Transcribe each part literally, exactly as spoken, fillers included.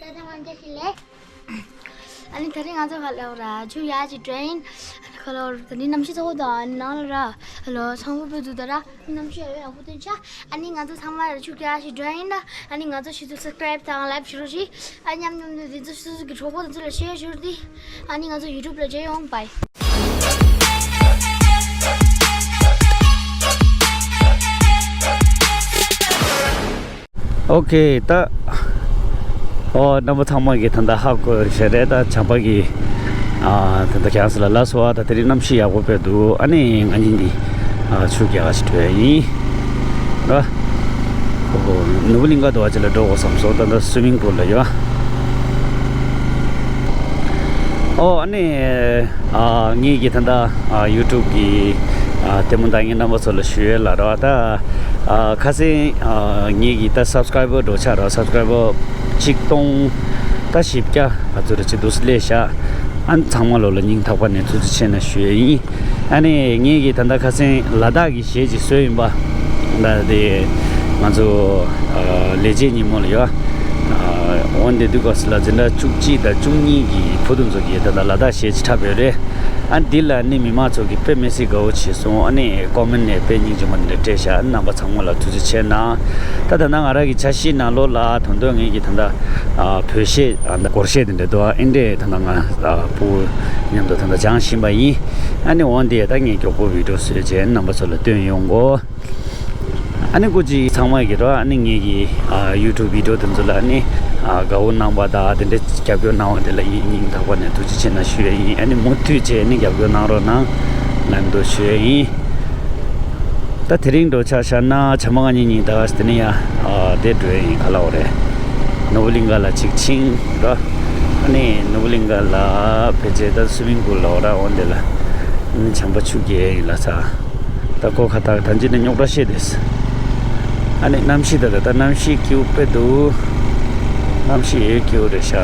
ཨ་ནི་དེ་རིང་ང་ཚོ་ག་ལ་ར་ཆུ་ཡ་ཅི་ཌེ་རེན་ཨ་ནི་ག་ལ་ར་དེ་ནི་གནམ་གཤིས་ཚ་བོ་དང་ནང་ལ་ར་ལོ་ཚང་བོ་བོད་དུ་ད་ར་གནམ་གཤིས་ཡ་ཡ་ཧུ་ཏན་ཆ། ཨ་ནི་ང་ཚོ་ཚང་མ་ར་ཆུ་ཡ་ཅི་ཌེ་རེན་ཨ་ནི་ང་ཚོ་ཆུ་ཚོད་སབ་སི་ཀ་རེབ་དང་ལའིཀ་བྱེད་རོགས་ཞིག་ཨ་མཉམ་མཉམ་དུ་དེ་ཚོ་སོ་སོ་གི་གྲོགས་པོ་དེ་ཚོ་ལ་ཤེར་ཞུ་རོགས་དེ། ཨ་ནི་ང་ཚོ་ཡུ་ཊུབ་ལ་མཇལ་ཡོང་། བྷའི། ཨོ་ཁེ། ད་ཨོ་རྣམ་པ་ཚང་མ་གིས་ད་ལྟ་ཧ་གོ་ཤེས་རེད། ད་བྱམས་པ་གིས་ཨ་ད་ལྟ་ཁྱེད་རང་ཚོ་ལ་ལབ་སོང་བ། ད་དེ་རིང་གནམ་གཤིས་ཡག་པོ་དཔེ་འདུག་ཨ་ནི་ང་གཉིས་ནི་ཨ་ཆུ་རྒྱག་ག་ཞིག་འགྲོ་ཡ་ཡིན། ཨ་ཨོ་ནོར་བུ་གླིང་ག་དུ་བ་ཅི་ལ་འགྲོ་དགོས་བསམ་སོང་། ད་ལྟ་སུའི་མིང་པུལ་ལ་ཡོད། ཨོ་ཨ་ནི་ཨ་ངེད་ཀྱི་ད་ལྟ་ཨ་ཡུ་ཊུབ་གི་ཨ་ལྟད་མོ་ལྟ་མཁན་རྣམ་པ་ཚོ་ལ་ཞུ་ཡས་ལ་རོ། ད་ཨ་ཁ་སང་ཨ་ངེད་ཀྱི་ད་སབ་སི་ཀ་རའི་བར་འགྲོ་ཆགས་རོ། སབ་སི་ཀ་རའི་བར་ཆིག་སྟོང་ད་བཞི་བརྒྱ་ག་ཚོད་རེ་ཅིག་འདུག་སླེབས་ཤག་ཨ་ཚང་མ་ལོ་ལ་སྙིང་ཐག་པ་ནས་ཐུགས་རྗེ་ཆེ་ན་ཞུ་ཡས་ཡིན། ཨ་ནི་ངེད་ཀྱི་ད་ལྟ་ཁ་སང་ལ་དྭགས་ཀྱི་གཞས་ཅིག་བཟོས་ཡིན་པ། ད་དེ་ང་ཚོ་ཨ་ལས་བྱེད་ཉིན་མོ་ལ་ཡོད། ཨ་འོན་ཏེ་དུས་སྐབས་སུ་ལ་འཛིན་གྲྭ་བཅུ་གཅིག་དང་བཅུ་གཉིས་ཀྱི་བུ་དེ་ཚོ་གིས་ད་ལྟ་ལ་དྭགས་གཞས་ཅིག་འཁྲབ་ཡོད་རེད། ཨ་འདི་ལ་ནི་མི་མང་ཚོ་གིས་དཔེ་མི་སྲིད་དགའ་བོ་བྱས་སོང་། ཨ་ནི་ཀོ་མེན་ནས་དཔེ་སྙིང་རྗེ་མོ་འདི་འདྲ་སྤྲད་ཤག་རྣམ་པ་ཚང་མ་ལ་ཐུགས་རྗེ་ཆེ་གནང་། ད་ད་ལྟ་ང་རང་གི་འཆར་གཞིའི་ནང་ལོགས་ལ་དོན་དུ་ངེད་ཀྱི་ད་ལྟ་ཨ་བོད་གཞས་ཨ་ད་སྒོར་གཞས་འདི་འདྲ་འདུག་ཨ་འདི་འདྲས་ད་ལྟ་ང་ཨ་བུ་མཉམ་དུ་ད་ལྟ་སྦྱང་བཞིན་པ་ཡིན། ཨ་ནི་འོན་ཏེ་ད་ངས་མགྱོགས་པོ་བི་ཌི་ཡོ་བཟོས་བྱས་རྣམ་པ་ཚོ་ལ་སྟོན་ཡོང་གོ། ཨ་ནི་སྐུ་མཁྱེན་ཚང་མ་གིས་རོ། ཨ་ནི་ངེད་ཀྱི་ཨ་ཡུ་ཊུབ་བི་ཌི་ཡོ་དེ་ཚོ་ལ་ཨ་ནི་ཨ་དགའ་བོ་གནང་བ་དང་དེ་འདྲ་རྒྱབ་སྐྱོར་གནང་བ་དེ་ལ་ཡིད་སྙིང་ཐག་པ་ནས་ཐུགས་རྗེ་ཆེ་ན་ཞུ་ཡ་ཡིན། ཨ་ནི་མུ་མཐུད་བྱས་ནི་རྒྱབ་སྐྱོར་གནང་རོགས་གནང་ལབ་འདུག་ཞུ་ཡ་ཡིན། ད་དེ་རིང་འགྲོ་ཆ་བཞག་ན་བྱམས་པ་ང་གཉིས་གཉིས་ད་དེ་ནས་ཡ་ཨ་དེ་འགྲོ་ཡ་ཡིན། ག་ལ་འོ་རེད། ནོར་བུ་གླིང་ག་ལ་ཅིག་ཕྱིན་རོ། ཨ་ནི་ནོར་བུ་གླིང་ག་ལ་ཕལ་ཆེར་ད་སུའི་མིང་པུལ་ལ་འོ་ར་འོ་འདི་ལ་ཨ་ནི་བྱམས་པ་ཆུ་རྒྱག་ཡིན་ལ་ཚ། ད་ཁོ་ཁ་ཐག་ཐང་ཅི་ནས་རྙོག་དྲ་བཤད་དེས། ཨ་ནི་གནམ་གཤིས་ད་ད་ད་གནམ་གཤིས་སྐྱིད་པོ་དཔེ་འདུག་གནམ་གཤིས་ཡོད་སྐྱིད་པོ་རེད་ཤག་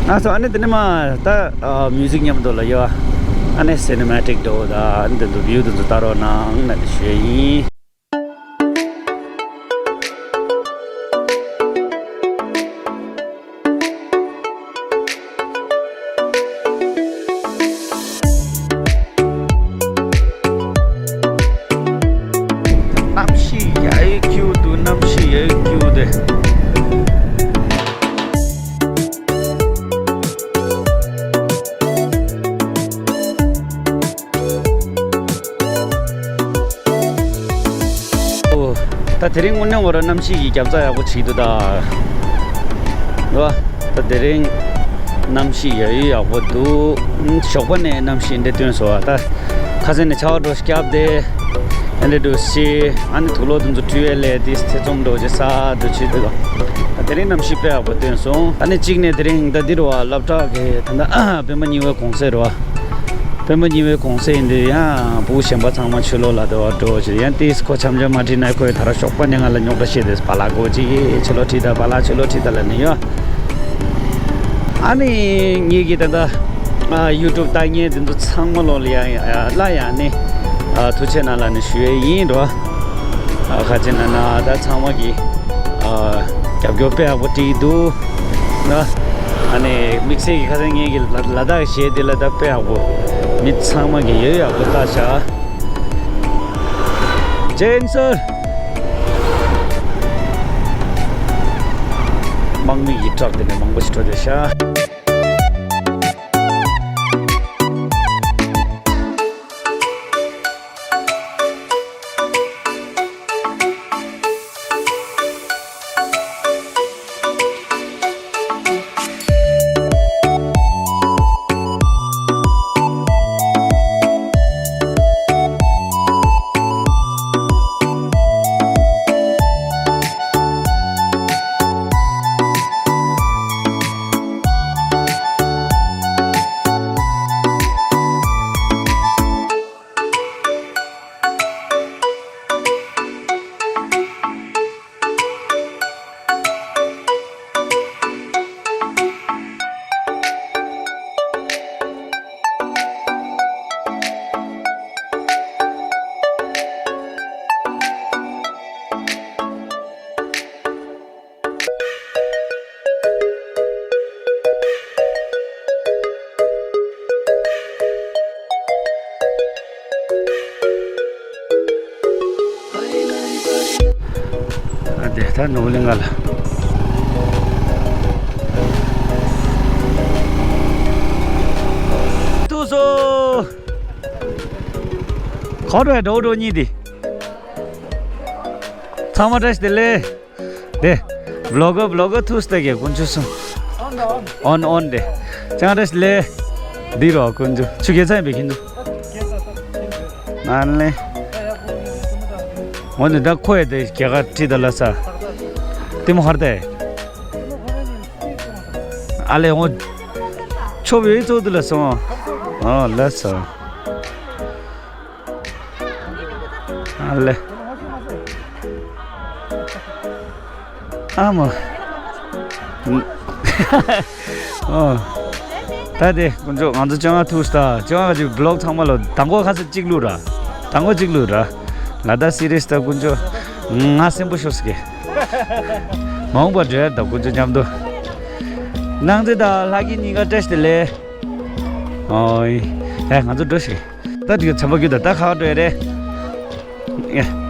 ཨ་སོ་ཨ་ནི་དེ་ནས་མ་ད་མིའུ་ཟིག་མཉམ་དུ་ལ་ཡོད། ཨ་ནི་སི་ནི་མ་ཊིག་འགྲོ་ད་ཨ་ནི་དེ་ཚོ་བིའུ་དེ་ཚོ་ལྟ་རོགས་གནང་ན་དེ་ཞུ་ཡིན། གནམ་གཤིས་ཡ་ཡི་ཁྱིའུ་འདུག་གནམ་གཤིས་ཡ་ཡི་ཁྱིའུ་དེ། ཨོ། ད་དེ་རིང་དངོས་གནས་ངོ་ར་གནམ་གཤིས་ཀྱི་རྒྱབ་རྩ་ཡག་པོ་བྱེད་འདུག་ད། ཨོ། ད་དེ་རིང་གནམ་གཤིས་ཡ་ཡི་ཡག་པོ་འདུག་ཨུམ། ཞོགས་པ་ནས་གནམ་གཤིས་འདི་སྟོན་སོང་བ་ད། ཁ་སང་ནས་ཆར་པ་འགྲོ་སྐྱབས་དེ། ཨ་ནི་འགྲོ་སི། ཨ་ནི་དུག་ལོག་དེ་ཚོ་བཀྲུས་ཡས་ལས་དེ་ཐེ་ཚོམ་འགྲོ་ཅེས་ས་འགྲོ་ཆེད་དུ། ད་དེ་རིང་གནམ་གཤིས་དཔེ་ཡག་པོ་སྟོན་སོང་། ཨ་ནི་གཅིག་ནས་དེ་རིང་ད་འདི་རུ་བ་སློབ་གྲྭ་གི་ད་ད་སྤེན་པ་གཉིས་པའི་གུང་སེང་རུ་བ། སྤེན་པ་གཉིས་པའི་གུང་སེང་ཡིན་དུས་ཡང་བུ་གཞན་པ་ཚང་མ་ཕྱི་ལོགས་ལ་དེ་བ་འགྲོ་ཅེས་ཡང་ཏིས་ཁོ་འཆམ་འཆམ་མ་ཁྲིད་ན་ཁོས་ད་ར་ཞོགས་པ་ནས་ང་ལ་རྙོག་དྲ་བཤད་དེ་བ་ལ་གོ་ཅི་ཕྱི་ལོགས་ཁྲིད་ད་བ་ལ་ཕྱི་ལོགས་ཁྲིད་ད་ལ་ནི་ཡོད། ཨ་ནི་ངེད་ཀྱི་ད་ལྟ་ཨ་ཡུ་ཊུབ་ལྟ་མཁན་དེ་ཚོ་ཚང་མ་ལོ་ལ་ཡ་ཡ་ལ་ཡ་ནི་ཨ་ཐུགས་རྗེ་གནང་ལ་ནི་ཞུ་ཡས་ཡིན་འགྲོ། ཨ་ཁ་ཅིག་ན་ན་ད་ཚང་མ་གི་ཨ་རྒྱབ་སྐྱོར་དཔེ་ཡག་པོ་བྱེད་ཀྱི་འདུག་ན། ཨ་ནི་དམིགས་བསལ་གྱི་ཁ་སང་ངེད་ཀྱི་ལ་ལ་དྭགས་གཞས་དེ་ལ་ད་དཔེ་ཡག་པོ་མི་ཚང་མ་གི་ཡོད་ཡག་པོ་ལྟ་ཤག་ཇེན་སར། དམག་མི་ཡི་ཊྲག་དེ་ནས་མང་པོ་ཞིག་འགྲོ་བསྡད་ཤག་དེ་ད་ནོར་བུ་གླིང་ག་ལ། ཏུ་སོ། ཁོ་རེ་འགྲོ་འགྲོ་གཉིས་དེ། ཚང་མ་བཀྲ་ཤིས་བདེ་ལེགས། དེ། བློ་ག་བློ་ག་ཐུགས་ལྟ་གི་དཀོན་མཆོག་གསུམ། ཨོན་ཨོན་དེ། ཅང་བཀྲ་ཤིས་བདེ་ལེགས། འདི་རོ་དཀོན་མཆོག་ཆུ་སྐྱེ་ཚང་ཡིན་པའི་ཁྱིན་དུ། ཨ་ལེ། འོ་ནི་ད་ཁོ་ཡི་དེ་རྒྱ་གར་ཁྲིད་ད་ལ་ས། ལྟད་མོ་ཧར་ཏེ། ཨ་ལེ་འོ། ཆོབ་ཡོད་ཚོགས་དུ་ལ་སོང་། ཨ་ལ་ས། ཨ་ལེ། ཨ་མ། ཨོ། ད་དེ་དཀོན་མཆོག་ང་ཚོ་བཅོ་ལྔ་ཐུག་སྟ་བཅོ་ལྔ་གཅིག་བི་ལོག་ཚང་མ་ལོ་དང་པོ་ཁ་ས་གཅིག་ལུས་ར། དང་པོ་གཅིག་ལུས་ར། ལ་ད་སི་རི་ཡས་ད་དཀོན་མཆོག་ང་སེམས་པོ་ཤོར་སི་གེ། མ་འོངས་པ་འགྲོ་ཡ་ད་དཀོན་མཆོག་མཉམ་དུ། ནང་ཚེ་ད་ལྷ་གི་གཉིས་ཀ་བཀྲ་ཤིས་བདེ་ལེགས། ཨོ་ཡ། ང་ཚོ་འགྲོ་ཤིག་ད་དེ་ག་ཚན་པ་རྒྱུ་ད་ད་ཁ་བ་འགྲོ་ཡ་རེད། ཡ།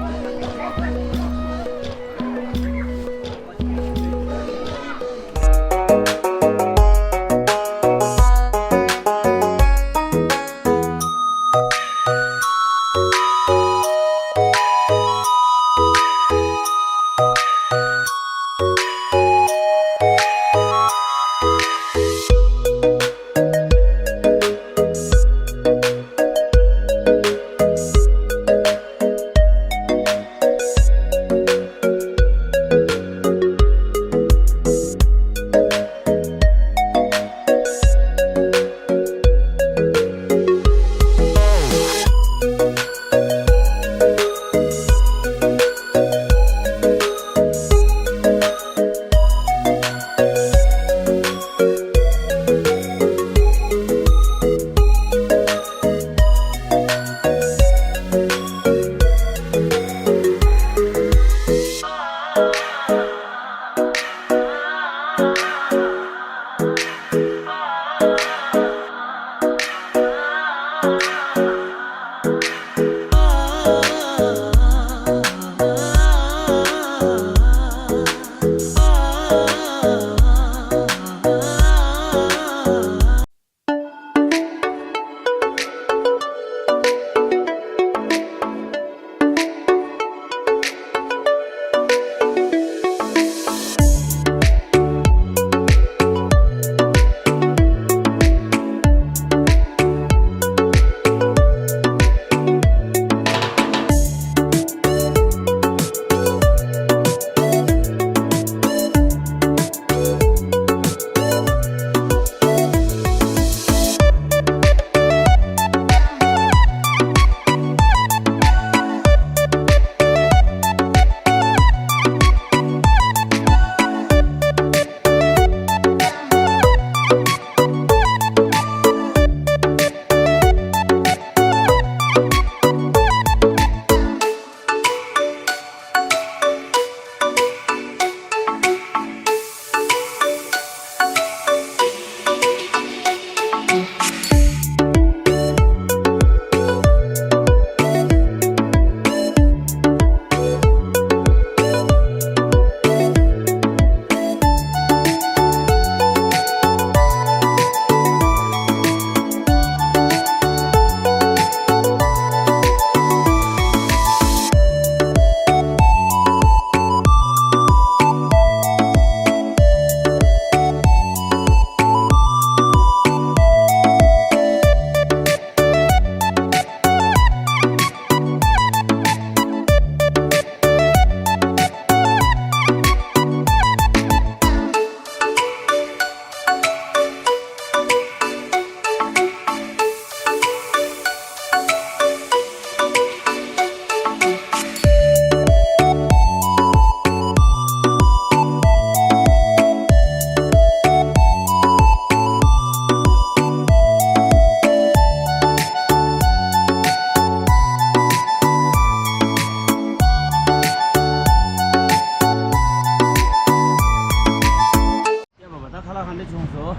ཡ་བ་བ་ད་ཁ་ལག་ག་འདྲ་བྱུང་སོང་།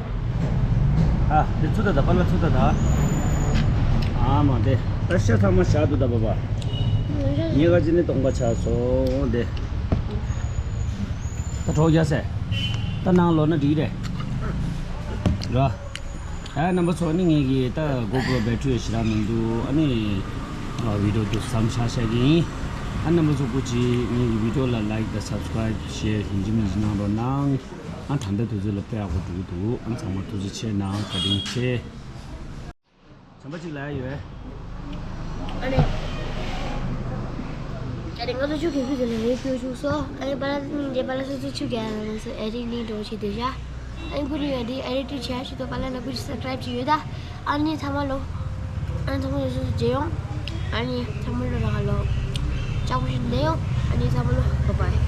ཨ་དེ་ཚུ་ད་ད་པ་ལ་ཚུ་ད་ད། ཨ་མ་དེ་ད་ཤ་ཚང་མ་བཞག་འདུག་ད་བ་བ། ཉེ་ག་ཅི་ནི་སྟོང་པ་ཆགས་སོང་དེ། ད་གྲོགས་རྒྱག་ཟེར། ད་ནང་ལོག་ན་འགྲིག་རེད། ར། ཨ་རྣམ་པ་ཚོ། ཨ་ནི་ངེད་ཀྱི་ད་གོ་པྲོ་བེ་ཊི་རི་ཞེ་དྲག་མི་འདུག་ཨ་ནི་ཨ་བི་ཌི་ཡོ་དེ་མཚམས་བཞག་བཞག་གི་ཡིན། ཨ་རྣམ་པ་ཚོ་སྐུ་མཁྱེན། ངེད་ཀྱི་བི་ཌི་ཡོ་ལ་ལའིཀ་དང་སབ་སི་ཀི་རའིབ་ཤེར་ཡིན་གཅིག་མིན་གཅིག་གནང་རོགས་གནང་། ཨ་ད་ལྟ་དུས་ཚོད་ལ་དཔེ་ཡག་པོ་འགྲོ་གི་འདུག་ཨ་ཚང་མ་ཐུགས་རྗེ་ཆེ་གནང་། བཀའ་དྲིན་ཆེ། བྱམས་པ་གཅིག་ལ་ཡ་ཡོད། ཨ་ནི། ཨ་ནི་ང་ཚོ་ཆུ་གེ་ཕུ་ཟེར་ནས་རེད་སྐྱོར་བཅུག་སོ། ཨ་ནི་པ་ལ་སི་ཏིན་རྗེས་པ་ལ་སོ་སོ་ཆུ་གེ་ཨ་ལ་སོ་ཨེ་རིག་ནི་འགྲོ་བྱེད་དེ་བཞག་ཨ་ནི་ཕུ་ནི་ཡོད་དེ་ཨེ་རིག་ཏི་བྱས་ཤི་ཏོ་པ་ལ་ན་ཀུ་ཅི་སབ་སི་ཀི་རའིབ་ཅིག་ཡོད་ད། ཨ་ནི་ཚང་མ་ལོ། ཨ་ནི་ཚང་མ་ལོ་སོ་སོ་མཇལ་ཡོང་། ཨ་ནི་ཚང་མ་ལོ་རང་ལོ། ལྕགས་པོ་ཞིག་ལས་ཡོང་། ཨ་ནི་ཚང་མ་ལོ་བ་བའི།